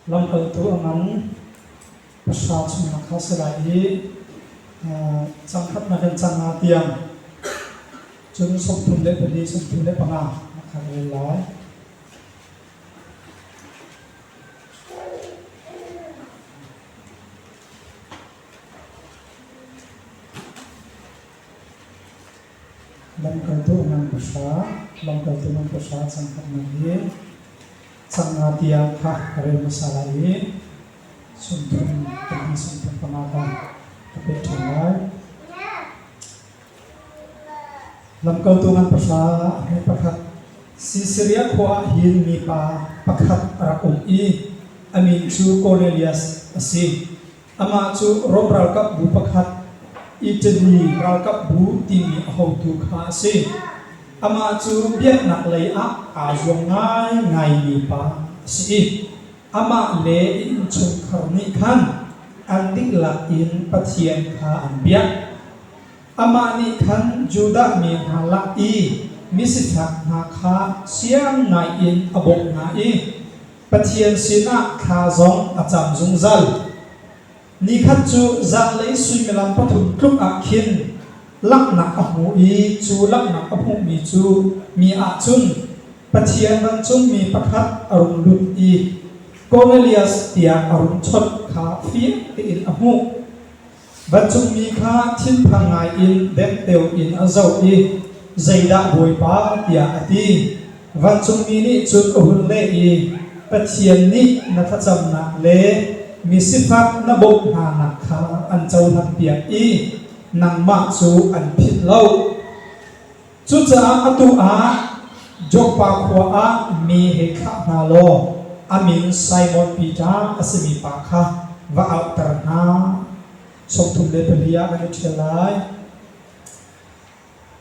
Lamkaltu a ngan pahra chungah kha si lai i cangkhatnak in canga tiang cun 34, 35 na kha rel lai. Lamkaltu ngan pahra, lamkaltu ngan pahra cangkhatnak hi canga tiang kha ka rel hmasa lai i 32, 35 kha ka peh ṭhan lai. Lamkaltu ngan pahra he pakhat Sisaria khua ah hin mipa pakhat a rak um i a min cu Kornelias a si. Amah cu Rom ralkapbu pakhat, Italy ralkapbu timi a hotu kha a si. Amah cu biaknak lei ah aa zuam ngaingaimi pa a si i amah le a innchungkhar nih khan an dihlak in Pathian kha an biak. Amah nih khan Judah mi hna lak i misifak hna kha siang ngaiin a bawmh hna i Pathian sinah thla zong a cam zungzal. Nikhat cu zanlei suimilam pathum tluk ah khin langhnak a hmu i cu langhnak a hmuhmi cu mi ah cun Pathian vancungmi pakhat a rung lut i Kornelias tiah a rung chawnh kha fiang tein a hmuh. Vancungmi kha thinphang ngaiin dengteo in a zoh i, Zeidah Bawipa? tiah a ti. Vancungmi nih cun a hun leh i, Pathian nih na thlacamnak le misifak na bawmh hnanak kha an cohlanpiak i nangmah cu an philh lo. Cucaah atu ah Joppa khua ah mi hei thlah hna law a min Simon Peter a simi pa kha va auhter hna. 34 ah kan i ṭhial lai.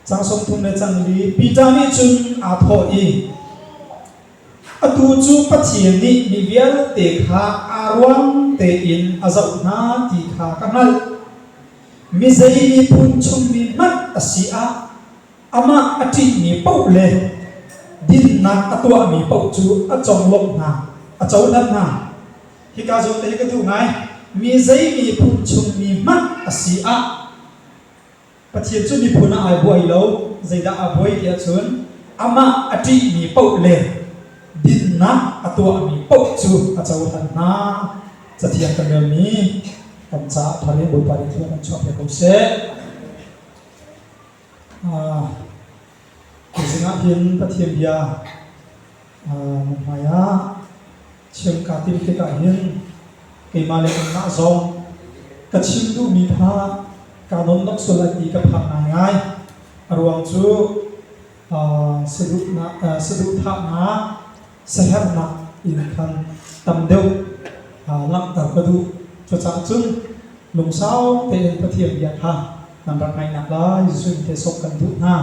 Cang 30 le cang li Peter nih cun aa thawh i, Atu cu Pathian nih mi vialte kha aa ruang tein a zoh hna ti kha ka hngalh. Mi zei miphun chungmi hmanh a si ah amah a ṭihmi paoh le dinnak a tuahmi paoh cu a conglawmh hna, a cohlan hna. Hika zawn te hi ka duh ngai. Mi zei miphun chungmi hmanh a si ah Pathian cu miphun ah ai buai lo. Zeidah aa buai ti ahcun amah a ṭihmi paoh le dinnak a tuahmi paoh cu a cohlan hna. Cathiang kan relmi kan caah thar in Bawipa nih thlua kan chuahpiak ko seh. Tuzing ah hin Pathian bia na hmai ah chim kaa tim tikah hin keimah le keimah zong ka chim duhmi kha kaa nonnok sual lai ti ka phang ngaingai. A ruang cu saduhthahnak, saherhnak in khan tam deuh langhter ka duh. Cucaah cun lungsau tein Pathian bia kha nan rak ngaihnak lai Jesuh in te sawm kan duh hna.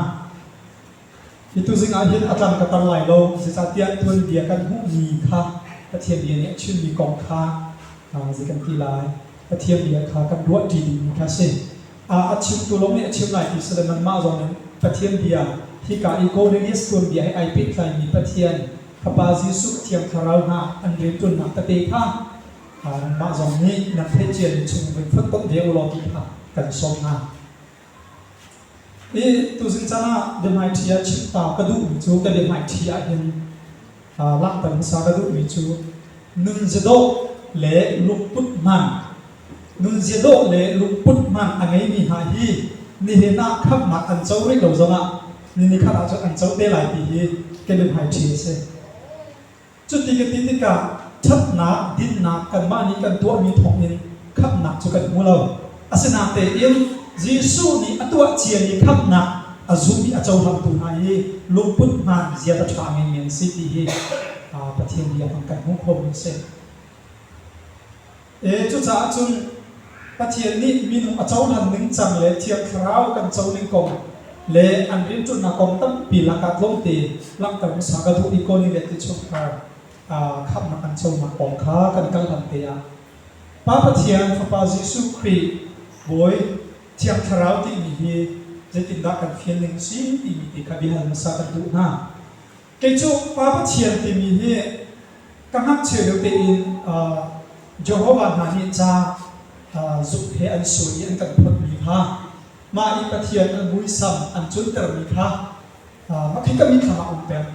Hi tuzing ah hin a tlang ka tar lai lo, zeicahtiah tuanbia kan hmuhmi kha Pathian bia nih a chimmi kong kha zei kan ti lai. Pathian bia kha kan ruahṭi dingmi kha a si. A chimtu lawng nih a chim lai ti si le nanmah zong nih Pathian bia hika i Cornelius tuanbia he ai pehtlaimi Pathian Fapa Jesuh Thiang Thlarau hna an rianṭuannak tete kha nanmah zong nih nan theih ciami chung vun fonhtonh ve u law ti kha kan sawm hna. Hi tuzing caan ah biahmaiṭhi ah chim ta ka duhmi cu ka biahmaiṭhi ahhin langhter hmasa ka duhmi cu nunzia-dawh le lungput hman nunzia-dawh le lungput hman a ngeimi hna hi nihin ah khamhnak an co rih lo zongah ni nikhat ahcun an co te lai ti hi ka biahmaiṭhi a si. Cuti ka ti tikah ṭhatnak, dinnak kanmah nih kan tuahmi thawngin khamhnak cu kan hmu lo. Asinain Jesuh nih a tuah ciami khamhnak a zum i a cohlangtu hna hi lungput hmaan ziaza ṭha ngeimi an si ti hi Pathian bia hmang kan hmuh khawhmi a si. E, cucaah cun Pathian nih minung a cohlan ningcang le Thiang Thlarau kan co ning kong le an rianṭuannak kong tampi lakah tlawmte langhter hmasa ka duh i Kornelias ti chungkhar khamhnak an conak kong kha kan kal hlan te ah Pa Pathian Fapa Jesuh Khrih Bawi Thiang Thlarau timi hi zeitindah kan fian ning a si timi te kha biahal hmasa kan duh hna. Kei cu Pa Pathian timi hi. Ka ngakchia lio tein Jehovah hna nih ca zuk he an suai i an kan phawtmi kha mah i Pathian an muisam an cuntermi kha mah khi ka mitthlam ah um peng.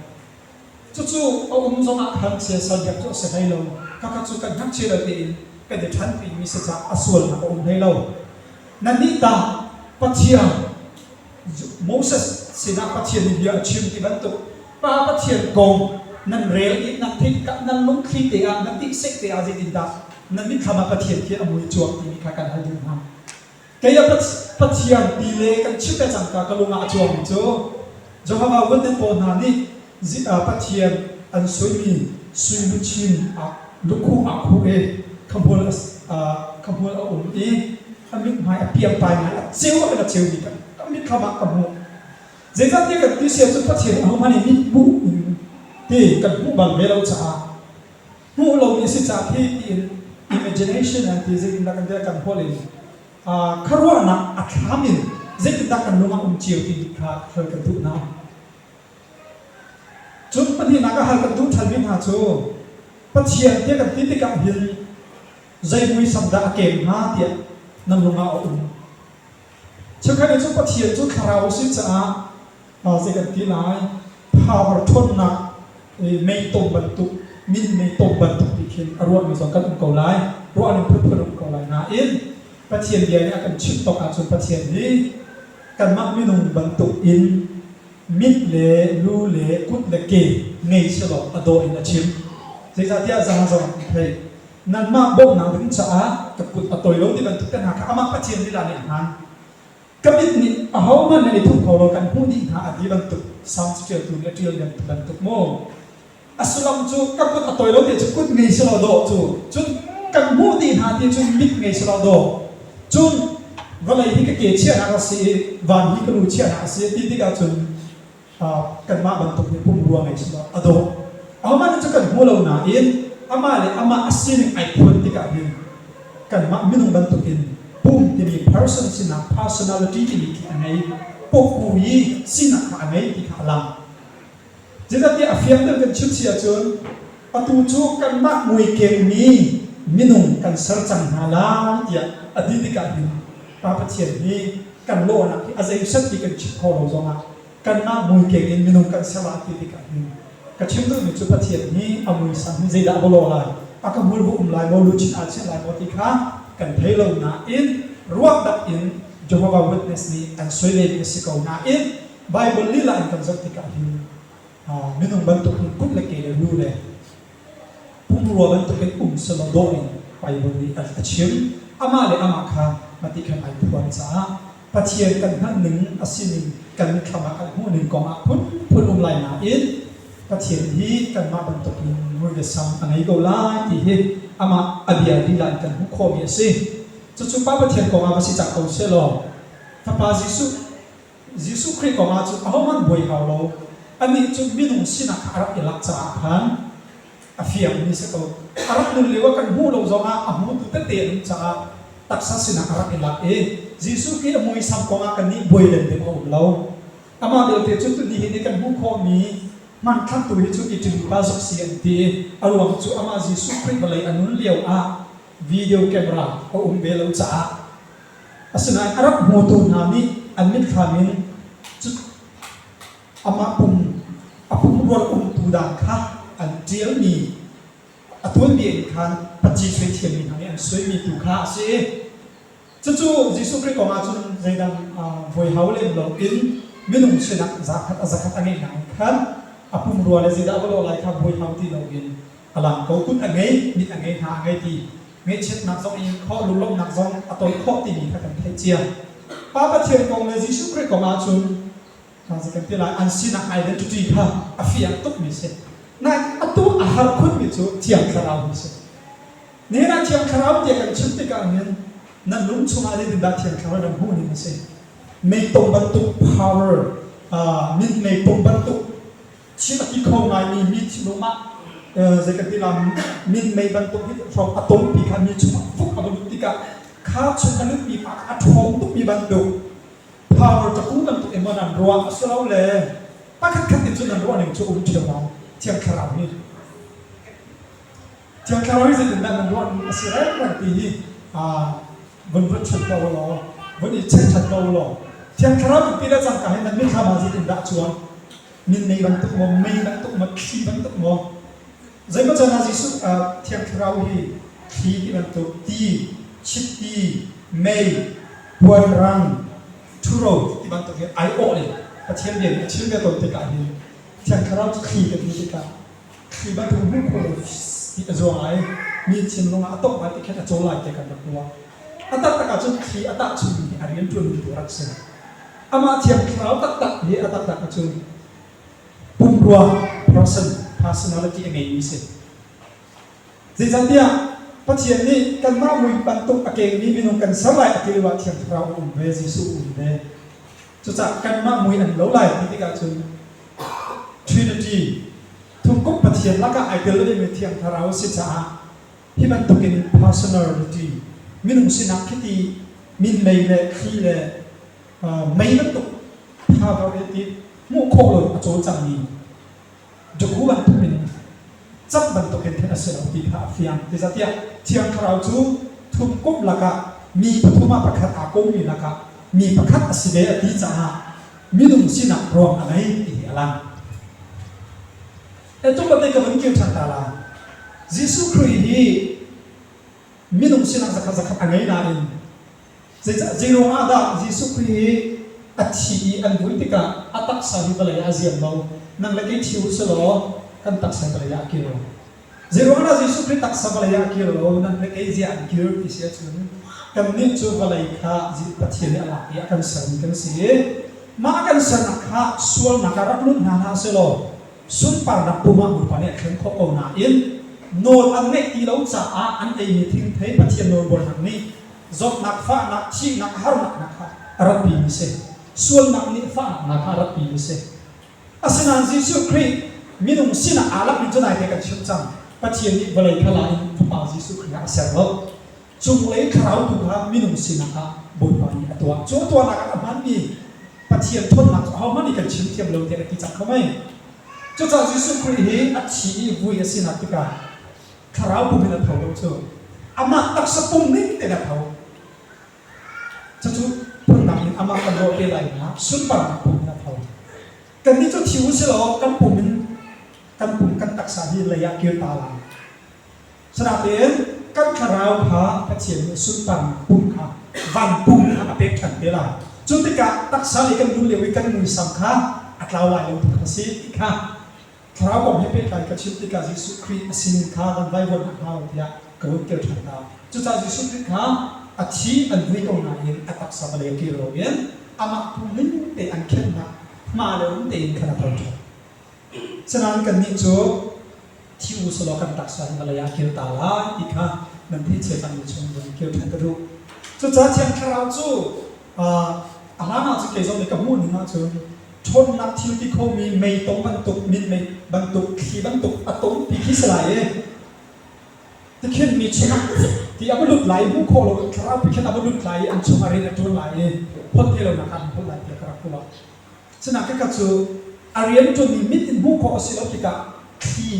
Cucu a um zongah khan siasal biak cu a si hlei lo. Khakha cu kan ngakchia lio tein kan i ṭhanpimi si caah a sualnak a um hlei lo. Nannih tah Pathian Moses sinah Pathian nih bia a chim ti bantuk Pa Pathian kong nan rel i nan theih tikah nan lungthli te ah nan tihsek te ah zeitindah nan mitthlam ah Pathian khi a mui cuang timi kha kan hal duh hna. Kei a Pathian ti le kan chim le cangka ka lung ah a cuangmi cu Jehovah Witness pawl hna nih Pathian an suimi sui luchin lukhuh aa khuh i khahmul khahmul a um i a mithmai a piangpai ngai a ceu a ceumi ka mitthlam ah ka hmuh. Zeicahtiah kan ti si ahcun Pathian ahohmanh nih mit hmuh in ti kan hmuh bal ve lo caah hmuh lomi a si caah khi tiin imagination an ti zeitindah kan ti kan holh in khuaruahnak a thlam in zeitindah kan lung ah um cio ti kha hal kan duh hna. Cun pahnihnak ah hal kan duh ṭhanmi hna cu Pathian tiah kan ti tikah hin zei muisam dah a kem hnga tiah nan lung ah a um. Cheukhat nih cun Pathian cu thlarau a si caah zei kan ti lai power ṭhawnnak meitom bantuk min meitom bantuk ti khin a ruahmi zong kan um ko lai ruahning phunphun um ko lai nain Pathian bia nih a kan chimh tawk ahcun Pathian hi kanmah minung bantuk in mit le lu le kut le ke ngei selaw a dawh in a chim. Zeicahtiah zan zong an theih. Nanmah bawmhnak ding caah ka kut a toi lo ti bantuk te hna kha amah Pathian lila nih a hman. Ka mit nih ahohmanh nan i thup kho lo kan hmuh dih hna a ti bantuk Psalm caṭialtu nih a ṭial bantuk mu. A sullam cu ka kut a toi lo ti cu kut ngei selaw dawh cu cun kan hmuh dih hna ti cun mit ngei selaw dawh cun vawlei hi ka ke chiahnak a si i van hi ka lu chiahnak a si ti tikah cun kanmah bantuk nih pumrua ngei selaw a dawh ahohmanh nih cu kan hmu lo nain amah le amah a sining ai phuan tikah hin kanmah minung bantukin pum timi person sinak personality timi khi a ngei pawkku i sinak kha a ngei ti kha a lang Zeicahtiah a fiang deuh kan chim si ahcun atu cu kanmah muikengmi minung kan ser cang hna lai tiah a ti tikah hin Pa Pathian hi kan lawhnak hi a zeiset ti kan chim khawh lo zongah kanmah muikeng in minung kan ser lai ti tikah hin ka chim duhmi cu Pathian hi a muisam hi zeidah a va lawh lai a ka hmur va um lai maw luchin aa chiah lai maw ti kha kan thei lo nain ruakdap in Jehovah Witness nih an soi vemi a si ko nain Baibal lila in kan zoh tikah hin minung bantuk in kut le ke le lu le pumrua bantuk in um selaw dawh in Baibal nih a chim. Amah le amah kha mati khan ai phuan caah Pathian kan hngalh ning a sining kan mitthlam ah kan hmuh ning kong ah phunphun um lai nain Pathian hi kanmah bantuk in mui le sam a ngei ko lai ti hi amah a bia lila in kan hmuh khawhmi a si. Cucu Pa Pathian kong ah va si cang ko sehlaw Fapa Jesuh Jesuh Khrih kong ah cun ahohmanh buai hau lo. Anih cu minung sinak kha a rak i lak caah khan a fiangmi si ko. A rak nun lio ah kan hmuh lo zongah a hmutu tete an um caah taksa sinak a rak i lak i Jesuh Khrih a muisam kong ah kannih buai len ding a um lo. Amah belte cu tuni hi nih kan hmuh khawhmi hmanthlaktu hi cu Italy pa zuk si an ti i a ruang cu amah Jesuh Khrih vawlei a nun lio ah video camera a um ve lo caah Asinain a rak hmutu hna nih an mitthlam in amah pum a pumrual umtu dan kha an ṭialmi a tuanbia in khan paci suai thiammi hna nih an suaimi tu kha a si i cucu Jesuh Khrih kong ah cun zeidang voi hau lem loin minung sinak zakhat a zakhat a ngeih nain khan a pumrua le zeidah va lawh lai kha buai hau ti loin a lang ko kut a ngei mit a ngei hna a ngei ti Ngaihchiatnak zong in khawh, lunglawmhnak zong a tawi khawh timi kha kan theih cia. Pa Pathian kong le Jesuh Khrih kong ahcun kan ti lai an sinak identity kha a fiang tukmi si. Nain atu a har khunmi cu Thiang Thlarau hi si. Nihin ah Thiang Thlarau tiah kan chim tikah hin nan lung chungah zeitindah Thiang Thlarau nan hmuh ning a si. Meitom bantuk power, uh, minmei tom bantuk Chim a ti kho ngaimi mi thinlung ah zei kan ti la minmei bantuk hi hrawng a tompi kha mi chungah fuk a va lut tikah kha chung a lutmi pa kha a ṭhawng tukmi bantuk power caku bantuk in maw nan ruah a si lo le pakhat khat in cun nan ruah ning cu um ṭheo lai Thiang Thlarau hi. Thiang Thlarau hi zeitindah nan ruah a si rengreng ti hi vun ruat ṭhan ko law, vun i check ṭhan ko law. Thiang Thlarau kan ti le cangka hin nan mitthlam ah zeitindah a cuang? Minmei bantuk maw, mei bantuk maw, thli bantuk maw? Zeimaw can ah Jesuh Thiang Thlarau hi thli ti bantuk, ti, chiti, mei, puanrang, ṭhuro ti bantuk hi ai awh in Pathian bia nih a chim ve tawn tikah hin Thiang Thlarau cu thli kan ti tikah thli bantuk hmuh khawh lo ti a zuang ai mi thinlung ah a tawk lai ti khin a cawl lai ti kan rak ruah. A taktak ahcun thli a tahchunmi hi a rianṭuanmi tu a rak si. Amah Thiang Thlarau taktak hi a taktak ahcun pumrua person personality a ngeimi si. Zeicahtiah Pathian nih kanmah mui bantuk a kengmi minung kan ser lai a ti lioah Thiang Thlarau a um ve, Jesuh a um ve. Cucaah kanmah mui an lo lai ti tikah cun Trinity thumkomh Pathian lakah ai tel vemi Thiang Thlarau a si caah hi bantukin personality minung sinak khiti minmei le thli le mei bantuk power i hmuh khawh lo a cawlcangmi Dawku bantuk in cap bantuk in then a si lo ti kha a fiang. Zeicahtiah Thiang Thlarau cu thumkomh lakah mi pathum ah pakhat aa kommi lakah mi pakhat a si ve a ti caah minung sinak ruang a ngei ti hi a lang. Etum te ka vun kir ṭhan ta lai. Jesuh Khrih hi minung sinak zakhat zakhat a ngei nain Zeiruang ah dah Jesuh Khrih hi a thi i an vui tikah a taksa hi vawlei ah a ziam lo? Nang le kei thi u si law kan taksa hi vawlei ah a kir lo. Zeiruang ah dah Jesuh Khrih taksa vawlei ah a kir lo? Nang le kei ziah an kir ti si ahcun kannih cu vawlei kha Pathian nih a lak i a kan sermi kan si i mah a kan sernak kha sualnak ah rak lut hna hlah sehlaw sunparnak pum ah Bawipa nih a thlen khawh ko nain nawl an ngeih ti lo caah an eimi thingthei Pathian nawlbuarnak nih zawtnak, fahnak, thihnak, harnak hna kha a ratpimi si. Sualnak nih fahnak hna kha a ratpimi si. Asinain Jesuh Khrih minung sinah aa langmi cu naite kan chim cang. Pathian nih vawlei kha la in Fapa Jesuh Khrih ah a ser lo. Cunglei thlarau tu kha minung sinak ah Bawipa nih a tuah. Cu a tuahnak ah a hmanmi Pathian ṭhawnnak cu ahohmanh nih kan chim thiam lo tiah ka ti cang kho mei. Cucaah Jesuh Khrih hi a thi i vui a sinak tikah thlarau pum in a tho lo cu amah taksa pum ning tein a tho. Cucu phundang in amah kan ruah te lai nak sunparnak pum in a tho. Kannih cu thi u si law kan pum in kan pum kan taksa hi lei ah kir ta lai. Sinain kan thlarau kha Pathian nih sunparnak pum kha van pum kha a pek ṭhan te lai. Cu tikah taksa lei kan nun lio i kan muisam kha a tlau lai lo ti kha a si ti kha Thlarau kong he pehtlai ka chim tikah Jesuh Khrih a sining kha kan vaivuanh a hau tiah ka hun kir ṭhan hna. Cucaah Jesuh Khrih kha a thi an vui ko nain a taksa vawlei a kir loin amah pum ning te an khenhnak hma le um tein khan a tho ṭhan. Sinain kannih cu thi u selaw kan taksa hi vawlei ah a kir ta lai ti kha nan theih cia cangmi chung vun kir ṭhan ka duh. Cucaah Thiang Thlarau cu a hlan ahcun kei zong nih ka hmuh ning ahcun ṭhawnnak thil ti khomi meitom bantuk minmei bantuk thli bantuk a tom ti khi si lai i tikhin mi chungah ti a va lut lai i hmuh khawh lo thlarau pi khin a va lut lai i an chungah rian a ṭuan lai i holh thei lonak ah an holh lai tiah ka rak ruah. Cunak khakha cu a rian ṭuanmi mit in hmuh khawh a si lo tikah thli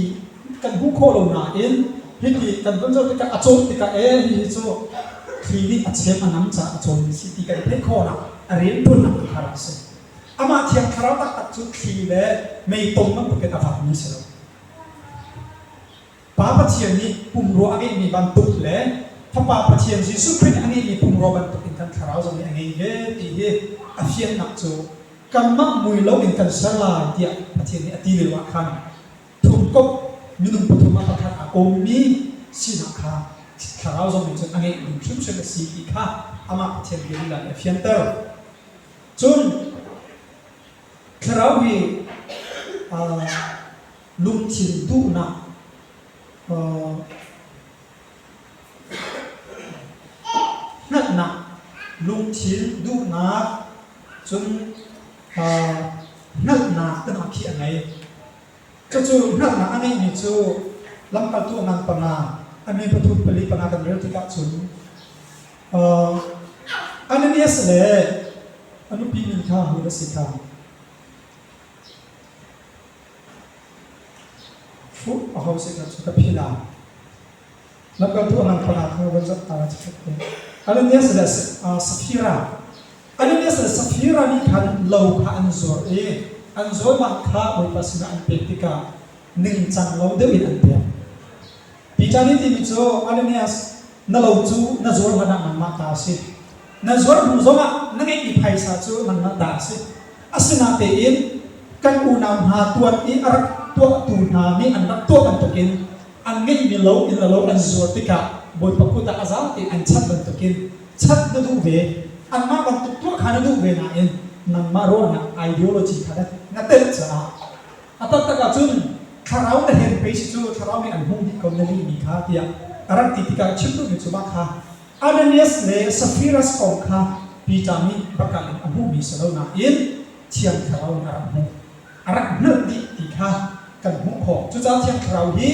kan hmuh khawh lo nain hiti kan vun zoh tikah a cawn tikah ee hihi cu thli nih a chem a nam caah a cawnmi si ti kan theih khawhnak a rian ṭuannak tu kha rak a si. Amah Thiang Thlarau taktak cu thli le meitom bantukin a vakmi a si lo. Pa Pathian nih pumrua a ngeihmi bantuk le Fapa Pathian Jesuh Khrih nih a ngeihmi pumrua bantukin kan thlarau zong nih a ngei ve ti hi a fiannak cu kanmah mui loin kan ser lai tiah Pathian nih a ti lio ah khan thumkomh minung pathum ah pakhat aa kawmmi sinak kha thlarau zong nih cun a ngeih ding hrimhrim a si ti kha amah Pathian bia lila nih a fianter. Cun thlarau hi lungthin duhnak hngalhnak lungthin duhnak cun hngalhnak tana khi a ngei. Cucu hngalhnak a ngeihmi cu lamkaltu a ngan panga, a mi pathum pali panga kan rel tikah cun Ananias le a nupi min kha hmuh a si kha. Fuh aho si kha cu ka philh ah. Lamkaltu a ngan panga kha van zoh ta lai chikkhat te. Ananias le Safira. Ananias le Safira nih khan lo kha an zuar i an zuarman kha Bawipa sinah an pek tikah ningcang lo deuh in an pek. Peter nih timi cu Ananias na lo cu na zuar hlan ah nangmah ta a si. Na zuar hnu zongah na ngeihmi phaisa cu nangmah ta a si. Asinatein kan unau hna tuan i a rak tuahtu hna nih an rak tuah bantukin an ngeihmi lo in le lo an zuar tikah Bawipa kut ah a zate an chanh bantukin chanh na duh ve. Anmah bantuk tuah kha na duh ve nain nangmah ruahnak ideology kha na telh caah a taktak ahcun thlarau na hen pei si cu thlarau nih an hmuh dih ko na lihmi kha tiah a rak ti tikah chim duhmi cu mah kha Ananias le Saphiras kong kha Peter nih bakal in a hmuhmi si lo nain Thiang Thlarau nih a rak hmuh. A rak hngalh dih ti kha kan hmuh khawh. Cucaah Thiang Thlarau hi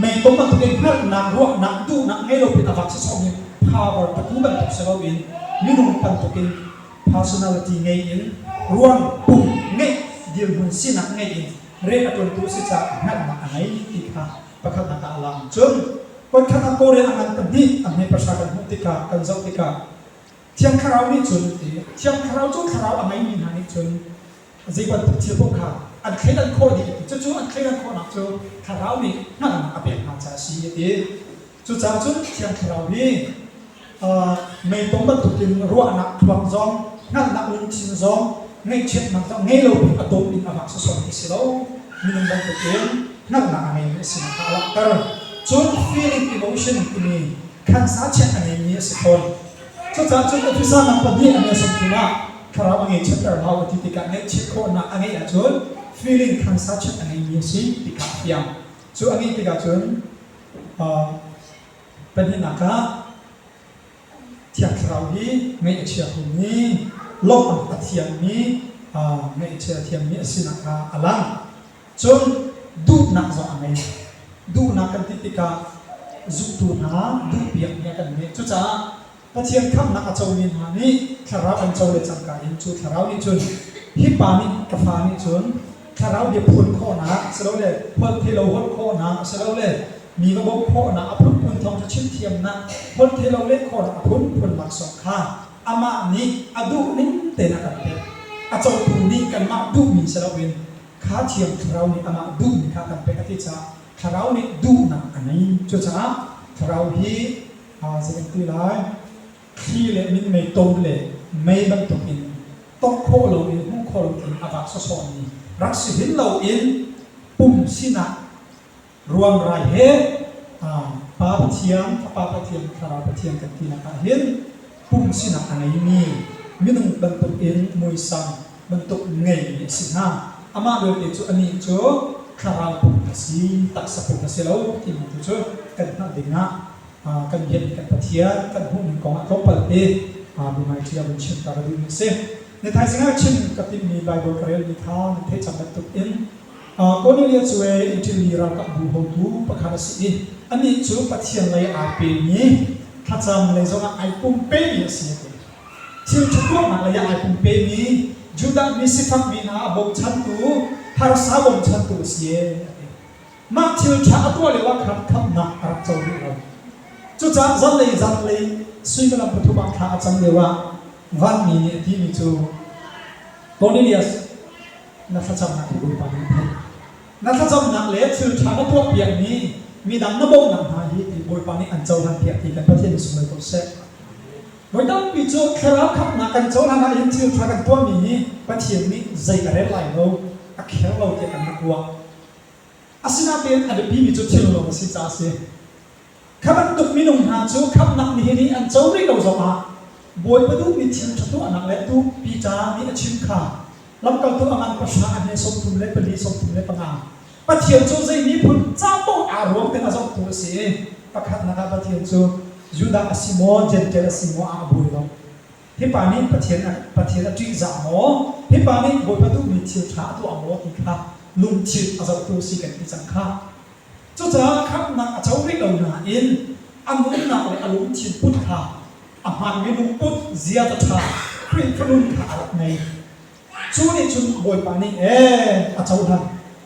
meitom bantuk in hngalhnak, ruahnak, duhnak ngei lo pin a vak sawsawhmi power patu bantuk si loin minung bantukin personality ngei in ruang pum ngeih dirhmun sinak ngei in rian a ṭuantu si caah hngalhnak a ngei ti kha pakhatnak ah a lang. Cun voikhat ah Korea a ngan pahnih a hme pahra kan hmuh tikah kan zoh tikah Thiang Thlarau nih cun Thiang Thlarau cu thlarau a ngeimi hna nih cun zei bantuk thil paoh kha an thleidan khawh dih a ti. Cucu an thleidan khawhnak cu Thlarau nih hngalhnak a pek hna caah a si a ti. Cucaah cun Thiang Thlarau hi meitom bantukin ruahnak thluak zong, hngalhnak lungthin zong, ngaihchiatnak zong ngei lo in a tom in a vak sawsawmi a si lo. Minung bantukin hngalhnak a ngeimi a sinak kha a langhter. Cun feeling emotion timi khansa chiat a ngeimi a si fawn. Cucaah cun Efesa nang pahnih a nge 30 ah thlarau a ngeichiatter hau a ti tikah ngaihchiat khawhnak a ngeih ahcun feeling khansa chiat a ngeimi a si ti kha a fiang. Cu a ngeih tikah cun Pahnihnak ah Thiang Thlarau hi ngaih a chia khomi, lawmh a thiammi, ngaih a chia thiammi a sinak kha a lang. Cun duhnak zong a ngei. Duhnak kan ti tikah zumtu hna duhpiak mi a kan ngeih. Cucaah Pathian khamhnak a comi hna nih thlarau an co le cangka in cu thlarau nih cun hi pa nih ka fa nih cun thlarau bia phuan khawhnak silole holh theilo holh khawhnak silole mi va bawmh khawhnak a phunphun thawng cu chim thiamnak holh theilo leh khawhnak a phunphun laksawng kha amah nih a duh ning tein a kan pek. A cotu nih kanmah duhmi si loin kha thiang thlarau nih amah duhmi kha a kan pek a ti caah thlarau nih duhnak a ngei. Cucaah thlarau hi zei kan ti lai thli le minmei tom le mei bantuk in tongh khawh loin hmuh khawh loin a vak sawsawhmi rak si hin loin pum sinak ruangrai he Pa Pathian, Fapa Pathian, Thlarau Pathian kan tinak ah hin pum sinak a ngeimi minung bantuk in muisam bantuk ngeimi a si hna. Amah belte cu anih cu thlarau pum a si, taksa pum a si lo timi tu cu kan hngalh ding ah kan biakmi kan Pathian kan hmuhning kong ah tlawmpal te biahmaiṭi ah vun chim ta ka duhmi a si. Ni thaizing ah chim ka timhmi Baibal ka relmi kha nan theih cang bantuk in Cornelius cu Italy ralkapbu hotu pakhat a si i anih cu Pathian lei aa pemi thlacam lei zongah ai pumpemi a si a ti. Thil ṭha tuahnak lei ah ai pumpemi Judah mi sifakmi hna a bochantu harsa bochantu a si a ti. Mah thil ṭha a tuah lioah khan khamhnak a rak co rih lo. Cucaah zanlei zanlei suimilam pathum ah thla a cam lioah vanmi nih a timi cu Cornelius na thlacamnak hi Bawipa nih a theih. Na thlacamnak le thil ṭha na tuahpiakmi midang na bawmhnak hna hi ti Bawipa nih an cohlanpiak ti kan Pathian nih sunglawi ko seh. Voi tampi cu thlarau khamhnak kan cohlan ahhin thil ṭha kan tuahmi hi Pathian nih zei a rel lai lo, a kher lo tiah kan rak ruah. Asinain a biapimi cu thinlung a si caah a si. Kha bantuk minung hna cu khamhnak nihin i an co rih lo zongah Bawipa duhmi thil ṭha tuahnak le tu Peter nih a chim kha lamkaltu a ngan pahra a hme 34 35 Pathian cu zei miphun ca paoh aa ruang tein a zohtu a si i pakhatnak ah Pathian cu Judah a si maw Jentail a si maw ah a buai lo. Hi pa nih Pathian a Pathian a ṭihzah maw? Hi pa nih Bawipa duhmi thil ṭha a tuah maw ti kha lungthin a zohtu a si kan ti cang kha. Cucaah khamhnak a co rih lo nain a nunnak le a lungthin put kha a hmaanmi lungput ziaza ṭha Khrihfa nun kha a rak ngei. Cu nih cun Bawipa nih ee a cohlan.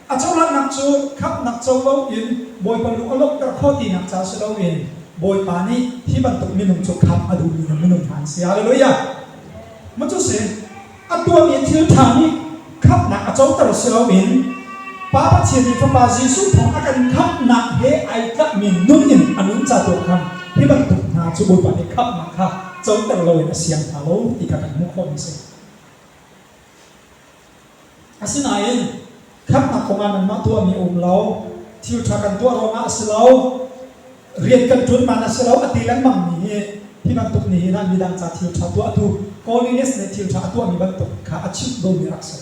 A cohlannak cu khamhnak co loin Bawipa lung a lawmhter khawh tinak ca si loin Bawipa nih hi bantuk minung cu khamh a duhmi minung hna an si. Hallelujah! Maw cu si? A tuahmi thil ṭha nih khamhnak a coter si loin Pa Pathian nih Fapa Jesuh thawng a kan khamhnak he ai tlakmi nun in a nun ca tuah khan hi bantuk hna cu Bawipa nih khamhnak kha coter loin a siang hna lo ti kha kan hmuh khawhmi a si. Asinain khamhnak kongah nanmah tuahmi a um lo, thil ṭha kan tuah ruangah a si lo, rian kan ṭuan man a si lo a ti lengmangmi hi hi bantuk nih hin ah midang ca thil ṭha tuahtu Cornelius nih thil ṭha a tuahmi bantuk kha a chimh lomi a rak si.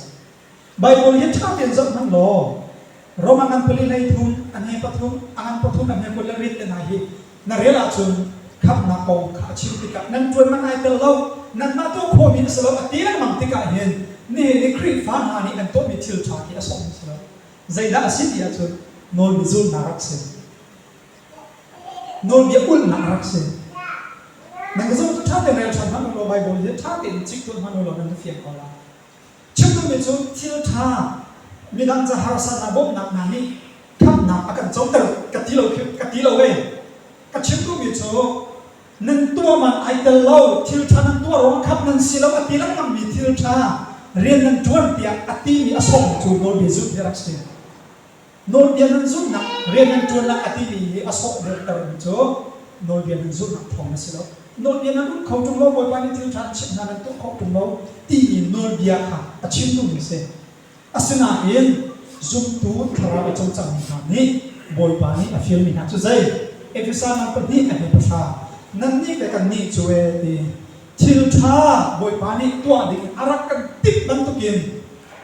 Baibal hi ṭha tein zoh hmanh law Rom a ngan pali hlei thum, a hme pathum, a ngan pathum, a hme 20 le riat te hna hi na rel ahcun khamhnak kong kha a chim tikah nan ṭuan man ai tel lo, nanmah tuah khawhmi a si lo a ti lengmang tikah hin nihin i Khrihfa hna nih an tuahmi thil ṭha khi a sawhmi a si lo. Zeidah a si ti ahcun nawlbia zulhnak rak si. Nawlbia ulhnak rak si. Nan ka zumh cu ṭha tein rel ṭhan hmanh u law Baibal hi ṭha tein cik tuah hmanh u law nan ka fiang ko lai. Chim duhmi cu thil ṭha, midang ca harsatnak bawmhnak hna nih khamhnak a kan coter ka ti lo ka ti lo ee. Ka chim duhmi cu nan tuah man ai tel lo, thil ṭha nan tuah ruang khamh nan si lo a ti lengmangmi thil ṭha rian nan ṭuan tiah a timi a sawmmi cu nawlbia zulh hi a rak si. Nawlbia nan zulhnak, rian nan ṭuannak a timi hi a sawh deuhtermi cu nawlbia nan zulhnak thawng a si lo. Nawlbia nan ulh kho ṭung lo, Bawipa nih thil ṭha an chimh hna nan tuah khawh ṭung lo timi nawlbia kha a chim duhmi a si. Asinain zumtu thlarau a cawlcangmi hna nih Bawipa nih a fialmi hna cu zei? Efesa ngan pahnih a hme pahra nannih le kannih cu ee ti thil ṭha Bawipa nih tuah ding a rak kan timh bantukin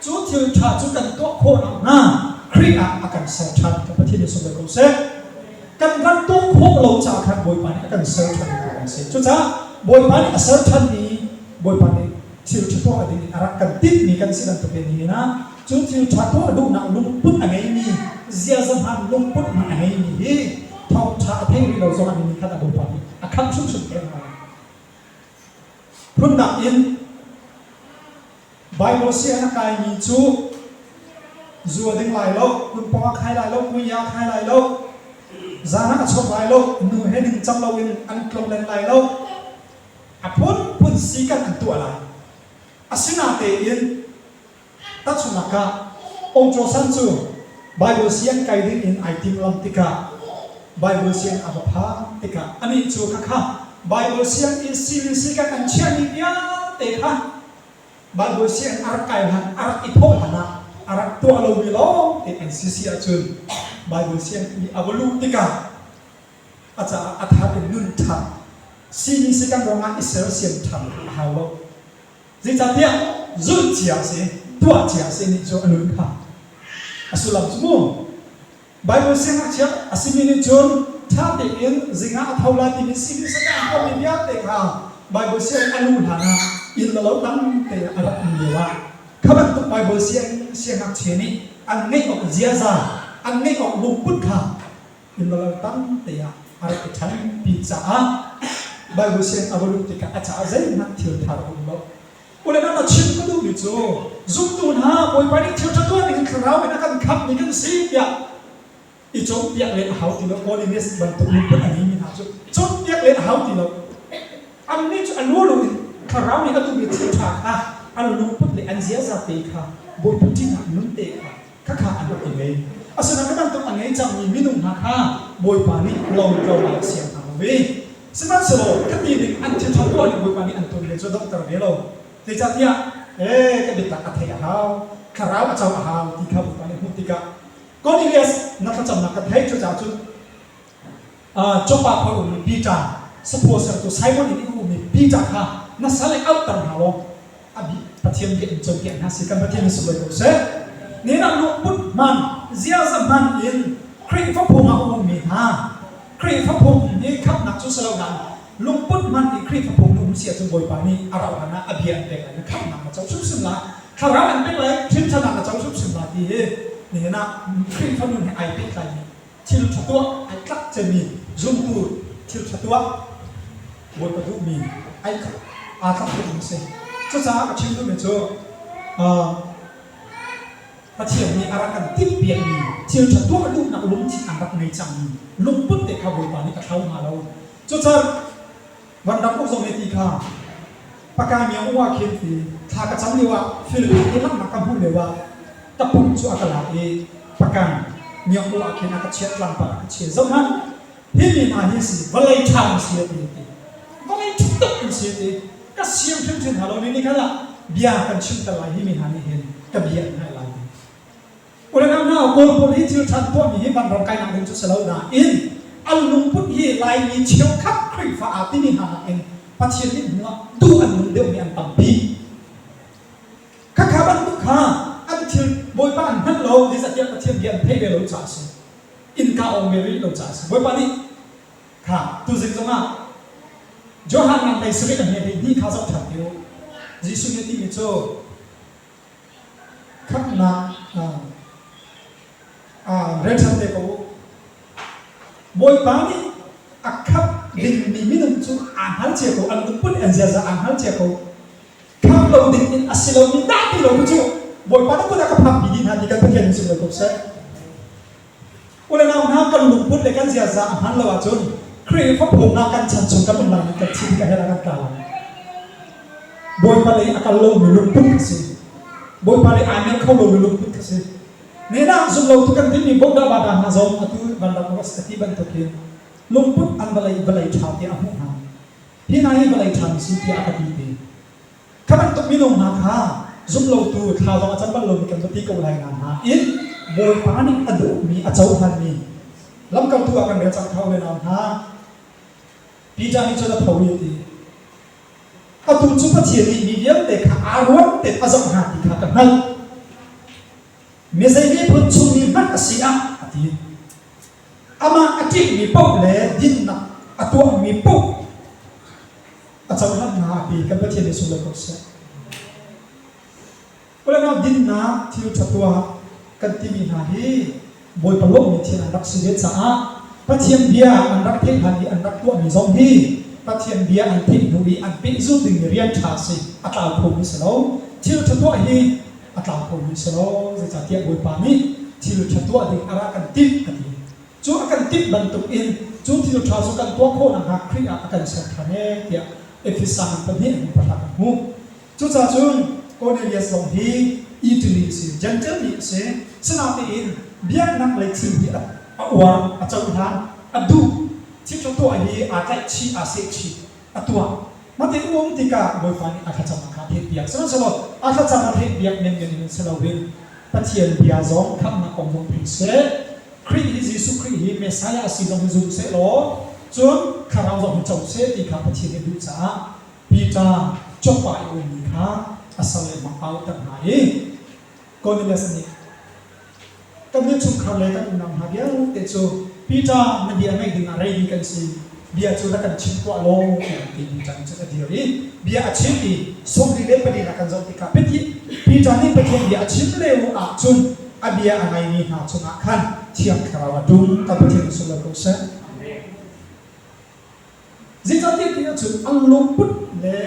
Cu thil ṭha cu kan tuah khawh nakhnga Khrih ah a kan ser ṭhan. Kan Pathian nih sunglawi ko seh. Kan rak tuah khawh lo caah khan Bawipa nih a kan ser ṭhan mi kan si. Cucaah Bawipa nih a ser ṭhanmi Bawipa nih thil ṭha tuah ding in a rak kan timhmi kan si bantuk in nihin ah cu thil ṭha tuah duhnak lungput a ngeimi ziaza hmaan lungput hna a ngeimi hi thawngṭha a thei rih lo zongah ni khat ah Bawipa nih a khamh hrimhrim te hna lai. Phundang in Baibal sianginn a kaimi cu zu a ding lai lo, kunpawng a khai lai lo, kui a khai lai lo, zan ah a chuak lai lo, nu he ningcang loin an tlonlen lai lo. A phunphun sikan an tuah lai. Asinatein tahchunhnak ah Ong Chaw San cu Baibal sianginn kai ding in ai timlam tikah Baibal sianginn a va phak tikah anih cu khakha Baibal sianginn simi sikan an chiahmi vialte kha Baibal sianginn a rak kai hlan, a rak i thawh hlan ah a rak tuah lomi lawngte an si si ahcun Baibal sianginn i a va luh tikah a caah a thar in nun ṭhan simi si kan ruangah i sersiam ṭhan a hau lo. Zeicahtiah zulh cia a si, tuah cia a si nih cu a nun kha a sullam cu mu. Baibal siangngakchia a simi nih cun ṭha tein zingah a tho lai timi simi saka an tuahmi vialte kha Baibal sianginn a luh hlanah inn le lo tam te a rak um lioah kha bantuk Baibal sianginn siangngakchia nih an ngeih awk ziaza, an ngeih awk lungput kha inn le lo tam te ah a rak i ṭhanpi caah Baibal sianginn a va luh tikah a caah zeihmanh thil thar a um lo. Ule nau na chim ka duhmi cu zumtu hna Bawipa nih thil ṭha tuah ding in thlarau in a kan khamhmi kan si tiah i cawnpiak len a hau ti lo. Holiness bantuk lungput a ngeimi hna cu cawnpiak len a hau ti lo. Annih cu a lulu in thlarau nih a duhmi thil ṭha kha an lungput le an ziaza te kha Bawipa ṭihnak nun te kha khakha an rak i ngei. Asinain hi bantuk a ngei cangmi minung hna kha Bawipa nih lawngtlawng ah a siang hna lo i sihmanhsehlaw khati ning an thil ṭha tuah ning Bawipa nih an tuan ve cu a donghter ve lo. Zeicahtiah ee ka biatak a theih a hau, thlarau a co a hau ti kha Bawipa nih hmuh tikah Cornelius na thlacamnak ka theih cucaah cun Joppa khua ummi Peter, saphaw sertu Simon inn i ummi Peter kha na sal i auhter hna law a bi Pathian bia in cawnpiak hna sih kan Pathian in sunglawi ko seh. Nihin lungput hman, ziaza hman in Khrihfa phung ah a ummi hna Khrihfa phung hi khamhnak cu si lo nain lungput hman i Khrihfa phung na um si ahcun Bawipa nih a rauh hlan ah a bia an pek lai na khamhnak na co hrimhrim lai thlarau an pek lai ṭhimṭhanak na co hrimhrim lai ti hi nihin ah Khrihfa nun he ai pehtlaimi thil ṭha tuah ai tlak cemmi zumtu thil ṭha tuah Bawipa duhmi ai aa tlak tukmi a si. Cucaah ka chim duhmi cu. Pathian nih a rak kan timhpiakmi thil ṭha tuah duhnak lungthin an rak ngei cangmi lungput te kha Bawipa nih a thlau hna lo. Cucaah vanram uk zong nih ti kha Pakai miang um ah khin ti thla ka cam lio ah Philippines i langhnak ka hmuh lio ah ka pum cu a ka lak i Pakan miang u ah khin a ka chiah tlangpar a ka chiah. Zoh hmanh, hi mi hna hi si vawlei ṭha an si a ti a ti. Vawlei ṭha tuk an si a ti. Ka siang hrimhrim hna lo ni ni khan ah bia kan chimter lai hi mi hna nih hin ka bia an ngaih lai ti. U le nau hna, Kawl pawl hi thil ṭha tuahmi hi vanram kainak ding cu si lo nain an lungput hi Laimi cheukhat Khrihfa aa timi hna nakin Pathian nih hnu ah duh an nung deuhmi an tampi. Khakha bantuk kha an thil Bawipa an hngalh lo, zeicahtiah Pathian bia an theih ve lo caah a si. Innka awng ve rih lo caah a si. Bawipa nih kha tuzing zongah Johan ngan hlei sarih a hme hlei hnih kha zoh ṭhan te u. Jesuh nih a timi cu khamhnak rel ṭhan te ko u. Bawipa nih a khamh dingmi minung cu aa hngal cia ko, an lungput an ziaza aa hngal cia ko. Khamh lo ding in a si lomi dah ti lo cu Bawipa na kut ah ka phakpi dih hna ti kan Pathian in sunglawi ko seh. U le nau hna kan lungput le kan ziaza a hman lo ahcun Khrihfa phungah kan chan chung kan um lai i kan thi tikah hell ah kan tla lai. Bawipa lei a kal lomi lungput kha si. Bawipa lei aa mer kho lomi lungput kha si. Nenah zumlotu kan timi Boda Bada hna zong atu vanram a ti bantukin lungput an vawlei vawlei ṭha tiah a hmuh hna. Hi hna hi vawlei ṭha an si tiah a ka ti ti. Kha bantuk minung hna kha zumlotu thla zong a cam bal lomi kan va ti ko lai na nain Bawipa nih a duhmi a cohlanmi lamkaltu ah kan rel cang kho le nau hna. Peter nih cun a tho i a ti. Atu cu Pathian nih mi vialte kha aa ruang tein a zoh hna ti kha ka hngalh. Mi zei miphun chungmi hmanh a si ah a ti. Amah a ṭihmi paoh le dinnak a tuahmi paoh a cohlan hna a ti. Kan Pathian nih sunglawi ko seh. Ulenau dinnak thil ṭha tuah kan timi hna hi Bawipa lawmhmi thil an rak si ve caah Pathian bia an rak theih hlan i an rak tuahmi zong hi Pathian bia an theih hnu i an pehzulh dingmi rian ṭha si a tlau khomi si lo. Thil ṭha tuah hi a tlau khomi si lo. Zeicahtiah Bawipa nih thil ṭha tuah ding a rak kan timh a ti. Cu a kan timh bantukin cu thil ṭha cu kan tuah khawh nakhnga Khrih ah a kan ser ṭhan ee tiah Efesa ngan pahnih an pahra kan hmuh. Cucaah cun Cornelius zong hi Italy a si, Gentile mi a si. Sinain biaknak lei thil hi a uar, a cohlan, a duh. Thil ṭha tuah hi aa tlaihchih, aa sehchih, a tuah. Mate um tikah Bawipa nih a thlacam kha a theihpiak. Sihmanhsehlaw a thlacam a theihpiak menmen in si loin Pathian bia zong khamhnak kong zong thei seh. Khrih hi Jesuh Khrih hi Messiah a si zong hi zum seh law cun thlarau zong hi co seh ti kha Pathian nih a duh caah Peter Joppa i ummi kha a sal le hmang auter hna i Cornelius nih kan innchungkhar le kan unau hna vialte cu Peter na bia ngaih dingah ready kan si bia cu rak kan chim tuah law tiah an ti. Peter nih cun a dir i bia a chim i 44 ah kan zoh tikah Peter nih Pathian bia a chim lio ahcun a bia a ngaimi hna cungah khan Thiang Thlarau a ṭum. Kan Pathian nih sunglawi ko seh. Zeicahtiah ti ahcun an lungput le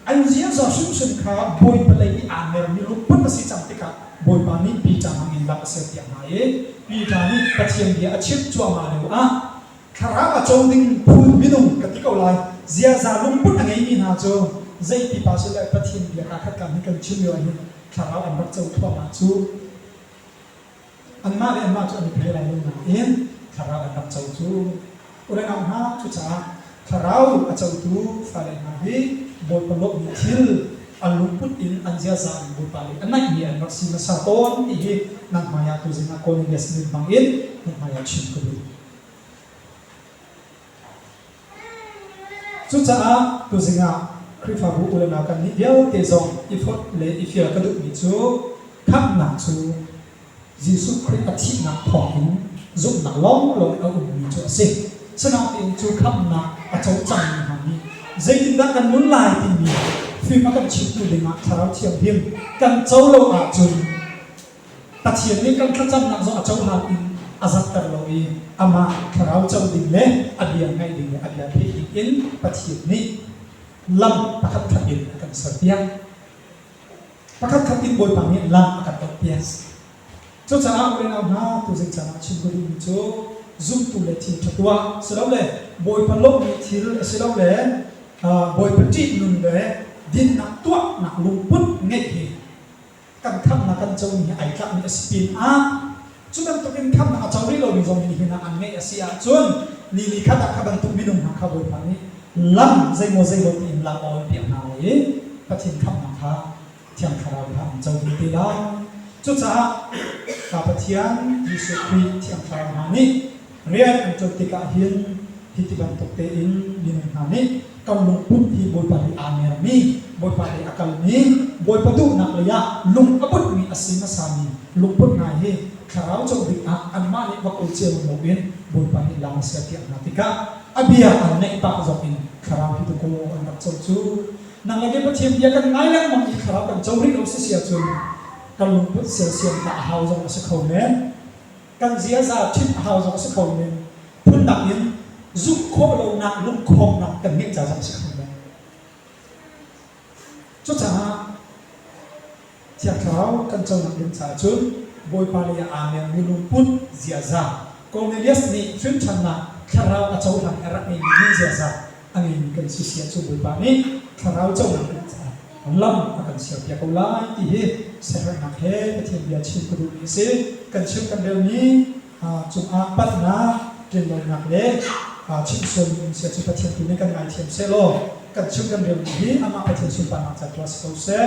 an ziaza hrimhrim kha Bawipa lei i aa mermi lungput a si cang tikah Bawipa nih Peter hmangin lam a serpiak hna i Peter nih Pathian bia a chimh cuahmah lio ah thlarau a co ding phun minung ka ti ko lai ziaza lungput a ngeimi hna cu zei pipa si le Pathian bia kaa khat kaan hi kan chim lio ah hin thlarau an rak co thluahmah cu Anmah le anmah cu an i phei lai lo nain thlarau an rak co cu u le nau hna cucaah thlarau a cotu fale hna hi Bawipa lawmhmi thil an lungput in an ziaza in Bawipa lei a naihmi an rak si hmasa tawn ti hi nan hmaiah tuzing ah Cornelius min hmang in nan hmaiah chim ka duh. Cucaah tuzing ah Khrihfabu u le nau kannih vialte zong i fonh le i fial ka duhmi cu khamhnak cu Jesuh Khrih a thihnak thawngin zumhnak lawnglawng in a ummi cu a si. Sinain cu khamhnak a co cangmi hna nih zeitindah kan nun lai timi fim a kan chimtu dingah Thlarau Thianghlim kan co lo ahcun Pathian nih kan thlacamnak zong a cohlan in a zatter lo i amah thlarau co ding le a bia ngaih ding le a bia theih ding in Pathian nih lam pakhatkhat in a kan serpiak. Pakhatkhat in Bawipa nih lam a kan donhpiak. Cucaah u le nau hna, tuzing caan ah chim ka duhmi cu zumtu le thil ṭha tuah silole Bawipa lawmhmi thil asilole Bawipa ṭih nun le dinnak tuahnak lungput ngeih hi kan khamhnak kan comi hi ai tlakmi a si pinah cu bantukin khamhnak a co rih lomi zong nih nihin ah an ngeih a si ahcun ni ni khat ah kha bantuk minung hna kha Bawipa nih lam zeimaw zeimaw tiin lam a on piak hna lai i Pathian khamhnak kha Thiang Thlarau kha an co dih te lai. Cucaah ka Pathian Jesuh Khrih Thiang Thlarau hna nih rian an ṭuan tikah hin hi ti bantuk tein minung hna nih kan lungput hi Bawipa lei aa mermi, Bawipa lei a kalmi, Bawipa duhnak lei ah lung a putmi a si hmasami lungput hna hi Thlarau co bik ah anmah nih va kawl cio loin Bawipa nih lam a serpiak hna tikah a bia an ngaih pah zong in Thlarau hi dakaw an rak co cu. Nang le kei Pathian bia kan ngai lengmang i thlarau kan co rih lo si si ahcun kan lungput sersiam ta a hau zong a si kho men. Kan ziaza ṭhit a hau zong a si kho men. Phundang in zumh khawh lonak lungkhawngnak kan ngeih ca zong a si kho men. Cucaah Thiang Thlarau kan conak ding caah cun Bawipa lei ah aa mermi lungput ziaza Cornelius nih hrinṭhannak thlarau a cohlan i a rak ngeimi nun ziaza a ngeimi kan si si ahcun Bawipa nih thlarau conak ding caah lam a kan siarpiak ko lai ti hi siaherhnak he Pathian bia chim ka duhmi a si. Kan chim kan relmi cungah palhnak, ṭinlonak le chimh sualmi um si ahcun Pathian tu nih kan ngaithiam sehlaw kan chim kan relmi hi amah Pathian sunparnak ca tuah si ko seh.